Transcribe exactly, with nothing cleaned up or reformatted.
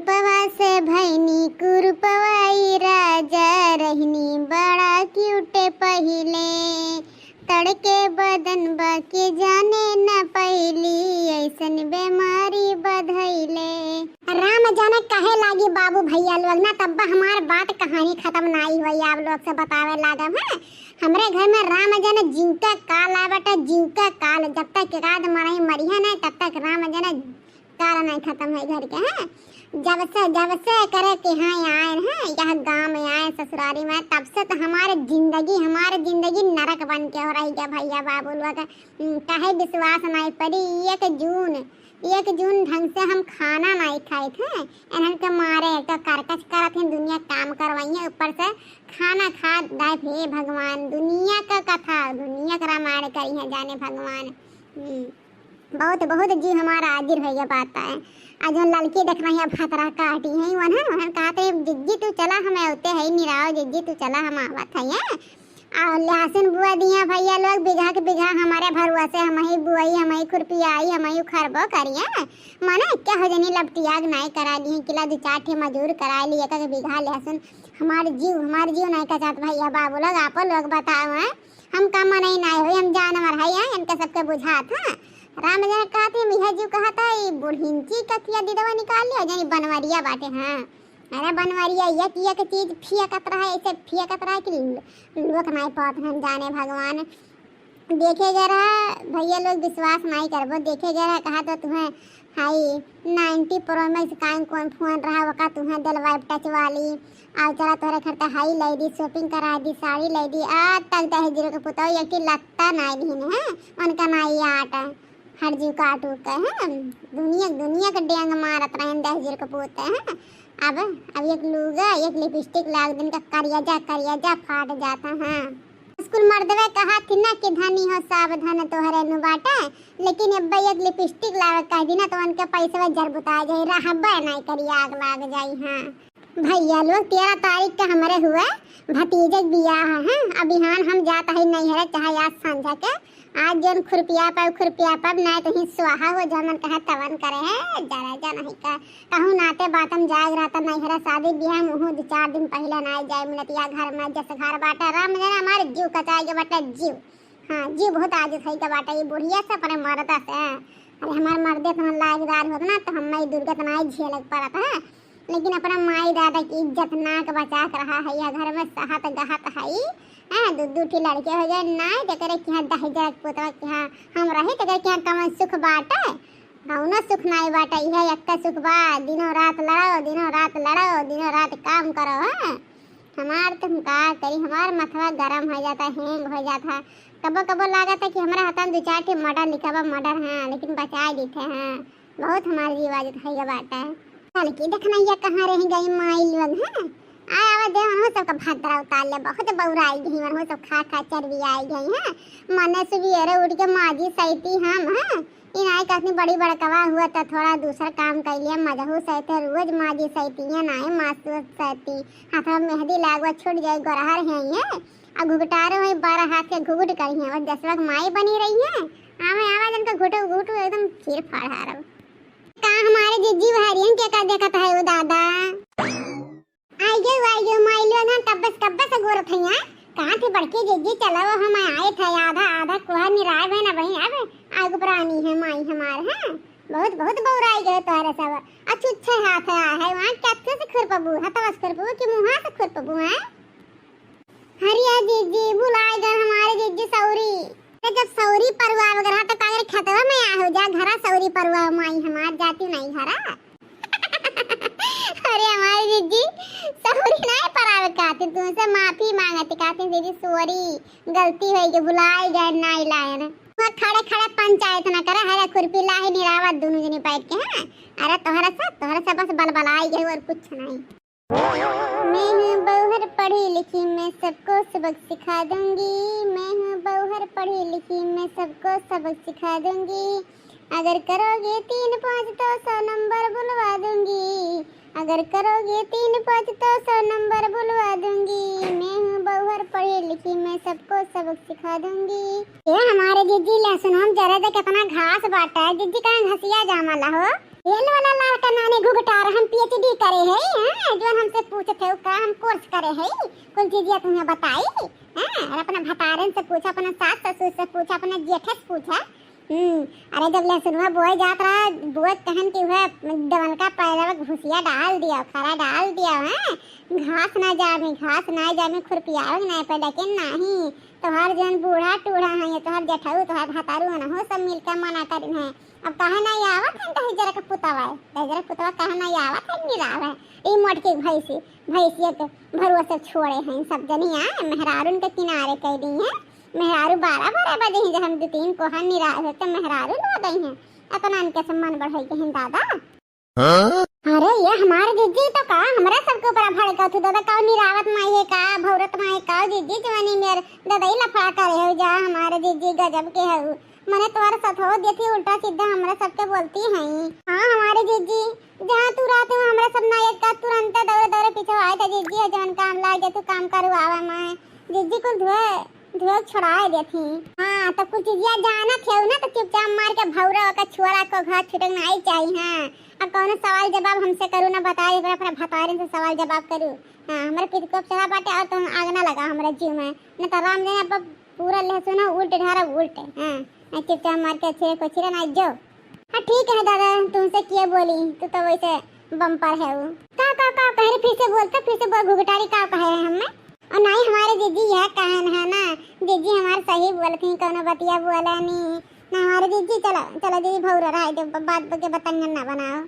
रूपवा से भैनी कुरूपवा ई राजा, रहनी बड़ा क्यूट पहिले। तड़के बदन बा के जाने न पइली, ऐसन बेमारी बधइले। राम जाने कहे लागी बाबू भैया लोग ना, तब हमार बात कहानी खत्म नाई हुई, आप लोग से बतावे लागब है। हमरे घर में राम जाने जीव का काल आ बाटे, जीव का काल। जब तक एक आध मरई मरिहे ना, तब तक राम जाने काल नहीं खत्म है घर के, हैं? जब से, जब से करे के यहाँ आए हैं, यह गाँव में आए, ससुरारी में, तब से तो हमारे जिंदगी, हमारे जिंदगी नरक बन के हो रही है भैया बाबू लोग। हम्म, काहे विश्वास नहीं पड़ी, एक जून, एक जून ढंग से हम खाना नहीं खाए थे। इन्हन के मारे एक तो करकच करत हैं, दुनिया काम करवाई है, ऊपर से खाना खा दाए, हे भगवान, दुनिया का कथा, दुनिया का रामायण करी है जाने भगवान। हम्म। बहुत, बहुत जीव हमारा आजिर होइ गया बात है। आ जौन ललकी देख रही है भतरा काटी है, वनहन, वनहन कहत है, "जिज्जी तू चला, हम औते है निराव, जिज्जी तू चला, हम आवत है।" आ लहसुन बुआ दिया भैया लोग, बीघा के बीघा हमारे भरुआ से, हम ही बुआई, हम ही खुरपियाई, हम ही उखरबो करिए। माने क्या हो जनी लपटियाग नाई करा ली, किला दो चार ठे मजूर करा ली, एक एक बीघा लहसुन। हमार जीव, हमार जीव नाई का चाहत भैया बाबू लोग, आपो लोग बताओ, हैं? हम का मनई नाई होई, हम जानवर हई, हैं, इनके सबके बुझात, हाँ। राम जाने कहत है, मिया जी कहत है, "ई बुढ़िंची कथिया दिदवा निकाल लियो, जनी बनवरिया बाटे, हाँ।" अरे बनवरिया, एक, एक चीज फियकत रहा, ऐसे फियकत रहा कि लोक नाई पावत हम जाने भगवान। देखे गए रहा, भैया लोग विश्वास नाई करबो, देखे गए रहा, कहा तो तुम्हें हाई नाइंटी प्रो मैक्स कान कौन फोन रहा, वका तुम्हें दिलवाइब टच वाली। आओ चला तोहरे खर्चा हाई लाई दी, shopping करा दी, साड़ी लाई दी। आज तक दहेजर के पुतौ एक ही लत्ता नाई दीन है, उनका नाई आट है। हर जीव काटू के हैं, दुनिया, दुनिया के डेंग मारत रहन दहेजर के पुत हैं। अब, अब एक लूगा, एक लिपस्टिक लाग दिन का करिया जा, करिया जा फाट जाता है। स्कूल मर्दवे कहा थी ना कि धनी हो सावधान तोहरे नु बाटे, लेकिन अब एक लिपस्टिक लावे कह दी ना तो उनके पैसवे जर बुता जाई, रहबे नाई करी, आग लाग जाई। हाँ भैया लोग, तेरह तारीख का हमरे हुए भतीजे के बियाह है। अब बिहान हम जात है नैहरे, चाहे आज संझा के, आज जौन खुरपिया पाए खुरपिया पाए, नाई तो ही स्वाहा हो, जमन कहे तवन करे है, जरा जा नहीं का कहूँ नाते बातम जाग रहता नैहरा शादी बियाह मुँह दो चार दिन पहिले ना जाए मिलतिया घर में जस घर बाटे राम जाने हमारे जीव कचाए के बाटे जीव। हाँ, जीव बहुत आज सही का बाटे, ये बुढ़िया से अपने मरदा से। अरे हमार मर्दे इतना लायकदार होत ना तो हमें ये दुर्गत ना ही झेले के पड़त है, लेकिन अपना माई दादा की इज्जत नाक बचा के रहा है, यह घर में सहत गहत है। हाँ, दू दू ठी लड़के हो जाए ना, तेकरे के यहाँ दहेजर के पुतवा के यहाँ हम रही, तेकरे के यहाँ कवन सुख बाटे? कौनो सुख नाई बाटे, इहे एक्के सुख बा, दिनों रात लड़ो, दिनों रात लड़ो, दिनों रात काम करो, हैं? हमार तुम का करी, हमार मथवा गरम हो जाता, hang हो जाता। कबो कबो लागत है कि हमरा हाथन दो चार ठे murder लिखा बा, murder, हाँ, लेकिन बचाए देते हैं। बहुत हमार जीव आज खइया बाटे। कल की देखना ये कहाँ रह गई माई लोग, हैं? आए आवे दे, उन्हों सबका भद्रा उतार ले, बहुत बौराई गई, उन्हों सब खा खा चर्बी आई गई, हैं? मने सुबेरे उठ के माजी सैती हम, हैं? इनाई कहती बड़ी बड़कवा हुआ त थोड़ा दूसर काम कर लिया, मजहू सैते रोज माजी सैती, ये नाई मासू सैती, हाथवा मेहंदी लागवा छूट जाए गोरहर है ये, आ घुघटारो है बारह हाथ के घुघट करी है, बस जसवा के माई बनी रही है, आवे आवे जन का घुटू घुटू एकदम चीर फाड़ हारब। का हमारे जिज्जी बहरियन के का देखत है ओ दादा? आई गयो, आई गयो, माई लोग हम कब्बे से, कब्बे से गोरत हइया। कहाँ थे बड़के जिज्जी, चलो हम आए थे, आधा, आधा कुहा निराय बहन, अब आगू प्राणी है माई हमार, हैं? बहुत, बहुत बौराई गए तोहरे सब। अच्छे, अच्छे हाथ है, है वहाँ कैसे से खुरपबू, हथवा से खुरपबू कि मुँहा से खुरपबू, हैं? हरिया जिज्जी, भुलाए गए हमारे जिज्जी सौरी। अरे जब सौरी परुआ वगैरह तो कागरे खेतवा में आ हो जा, घरा सौरी परुआ माई हमार जाती नहीं घरा। अरे हमारी जिज्जी, सौरी नहीं परावे काती, तुमसे माफी मांगती काती जिज्जी, sorry, गलती हो गई, भुलाए गए, नहीं लायन। वो खड़े खड़े पंचायत ना करे, हरे खुरपी लाही निरावत दोनों जनी बैठ के, हैं? अरे तोहरा से, तोहरा से बस बलबलाई गई और कुछ नहीं। मैं हूँ बौहर पढ़ी लिखी, मैं सबको सबक सिखा दूंगी। मैं हूँ बौहर पढ़ी लिखी, मैं सबको सबक सिखा दूंगी। अगर करोगे तीन पाँच तो सौ नंबर बुलवा दूंगी। अगर करोगे तीन पाँच तो सौ नंबर बुलवा दूंगी। मैं हूँ बौहर पढ़ी लिखी, मैं सबको सबक सिखा दूंगी। ए हमारे जिज्जी, लहसुन हम जरे दे, कितना घास बाटा है जिज्जी, कहाँ घसिया जामला हो? ये लो ला लाल का नानी घुघटार, हम पीएचडी करे है, हाँ, जो हमसे पूछत है का हम कोर्स करे है, कुल चीजिया तुम्हें बताई, हाँ, और अपना भतारन से पूछा, अपना सास ससुर से पूछा, अपना जेठे से पूछा। हम्म। अरे जब लहसुनवा बोए जात रहा, बोए कहन कि वह डबल का पैरवा घुसिया डाल दिया, खरा डाल दिया, हाँ, घास ना जामे, घास ना जामे, खुरपियावे ना पड़े, लेकिन नहीं, तोहार जौन बूढ़ा टूढ़ा है, ये तोहार जेठऊ, तोहार भतारू है ना, हो सब मिलके मना करिन है। अब काहे नहीं आवत है दहिजर के पुतवा है? दहिजर के पुतवा काहे नहीं आवत है, निराव है? ई मोटकी भैंसी, भैंसिया के भरुआ सब छोड़े हैं, सब जनी आए, मेहरारून के किनारे कह दी है। मेहरारू बारह बारह बजे ही, जब हम दो तीन कोहा निराव है, तो मेहरारू लो गई हैं। अतना इनके से मन बढ़ाई के हैं दादा। हाँ? अरे ये हमारे जिज्जी तो का हमरा सबके ऊपर भड़का थू दादा, का निरावत माई है का, भौरत माई का, जिज्जी जवानी मेर दादा ही लफड़ा करे हो जा, हमारे जिज्जी गजब के है। मने तोहर सथो देती उल्टा सीधा हमरा सबके बोलती हैं। हाँ हमारे जिज्जी, जहाँ तू रहते हो हमरा सब ना एक का तुरंत दौड़े दौड़े पीछे आए थे जिज्जी, है जवन काम लागे तू काम करू आवे मैं जिज्जी कुल धोए धोए छोड़ाए देती। हाँ तो कुछ चीजिया जानत है ना तो चुपचाप मार के भौरा का छुआरा को घर छुटक नहीं चाहिए। हाँ अब कौनो सवाल जवाब हमसे करू ना बताए, अपने भतारिन से सवाल जवाब करू। हाँ हमारे पितकोप चढ़ा बाटे और तुम आग ना लगा हमारे जीव में, न तो राम जाने अब पूरा लहसुन उल्टे ढारा उल्टे। हाँ चुपचाप मार के अच्छे को छिरा ना जो। हाँ ठीक है दादा, तुमसे किया बोली, तू तो वैसे बम्पर है वो। का का का कह रही, फिर से बोलता, फिर से बोल, घुघटारी का कहे है हमें? और नहीं हमारे जिज्जी यह कहन है ना, जिज्जी हमारे सही बोलती, कौनो बतिया बोला नहीं ना हमारे जिज्जी। चलो चलो जिज्जी भौरा रहा दे, बात के बतंगन ना बनाओ।